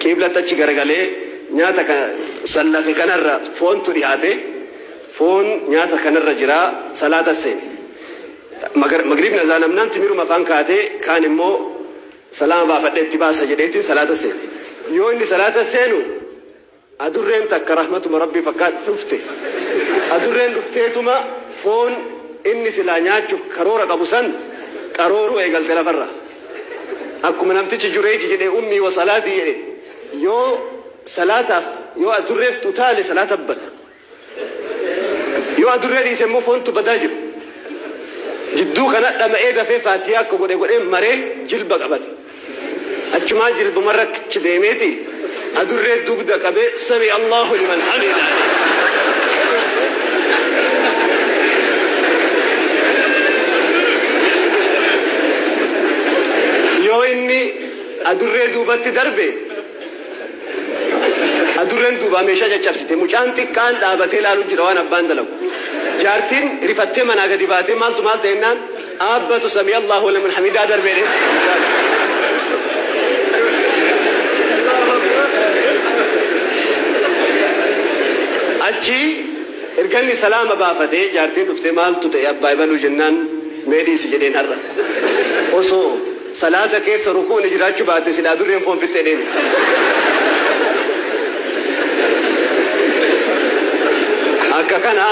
Qiblatti achi garagalee nyaata sallafe kanarra foontu dhihaate. Foon nyaata kanarra jira, salaata seene. Magriibni azaanamnaan timiruma afaan kaatee, kaan immoo salaama baafadhee itti baasa jedheetiin salaata seene. Yoo inni salaata seenu adurreen takka rahmatuma Rabbii fakkaat dhufte. Adurreen dhufteetuma foon inni silaa nyaachuuf karoora qabu san qarooruu eegalte lafarra. Akkuma namtichi Jureeyji jedhe, ummii wa salaatii jedhe, yoo salaataaf yoo adurreef utaale salaata bada. Yoo adurree dhiise immoo foontu badaa jira. Jidduu kana dhama'ee dafee faatiyaa akka godhe godhee maree jilba qabate. Achumaa jilbumarra achi deemeeti adurree dugda qabee sami Allahu liman hamida. Yoo inni adurree duubatti darbe, adurreen duubaa meeshaa caccabsite. Mucaan xiqqaan dhaabatee ilaalu jira waan abbaan dalagu. Jaartiin rifattee manaa gadi baatee maaltu maal ta'e jennaan, aabbatu sami Allahu liman hamidaa darbee jedhe. Achi erga inni salaama baafatee jaartiin dhuftee maaltu ta'e abbaa ebaluu jennaan, mee dhiisi jedheen, har'a osoo salaata keessa rukuuni jiraachuu baate sila adurreen foon fixxee deemi. Akka kana.